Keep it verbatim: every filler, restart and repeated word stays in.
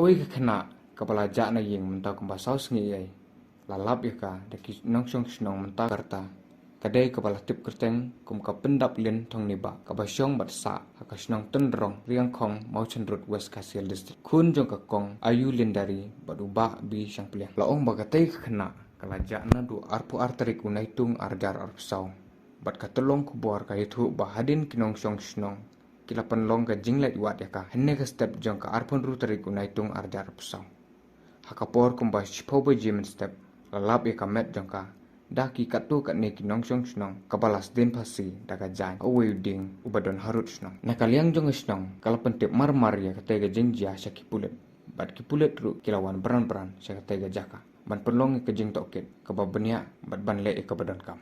Kawei ka khynnah kaba la jah na ïing mynta kumba saw sngi ei, la lap ïa ka da ki nongshong shnong mynta ka rta. Ka dei kaba la tip kyrteng kum ka Pyndap Lin Thongniba, kaba shong bad sah ha ka shnong Tynrong, Riangkhong, Mawchynrut, West Khasi Hills District. Khun jong ka Kong Ayu Lindari bad u Bah B Shangpliang. La ong ba katei ka khynnah ka la jah naduh arphew ar tarik u Naitung ar hajar arphew saw. Bad ka tyllong khubor ka ïathuh ba hadien ki nongshong shnong ki la pynlong ka jingleit wad ïa ka hynne ka step jong ka arphew hynriew tarik u Naitung ar hajar arphew saw. Ha ka por kumba shiphew baje mynstep, la lap ïa ka met jong ka da ki katto katne ki nongshong shnong, kaba la sdien phasi da ka jaiñ ha uwei u dieng uba don harud shnong. Na ka liang jong ka shnong, ka la pyntip mar mar ïa katei ka jingjia sha ki pulit, bad ki pulit ruh ki la wan bran bran sha katei ka jaka ban pynlong ïa ka jingtohkit kaba bniah bad ban leh ïa kaba donkam.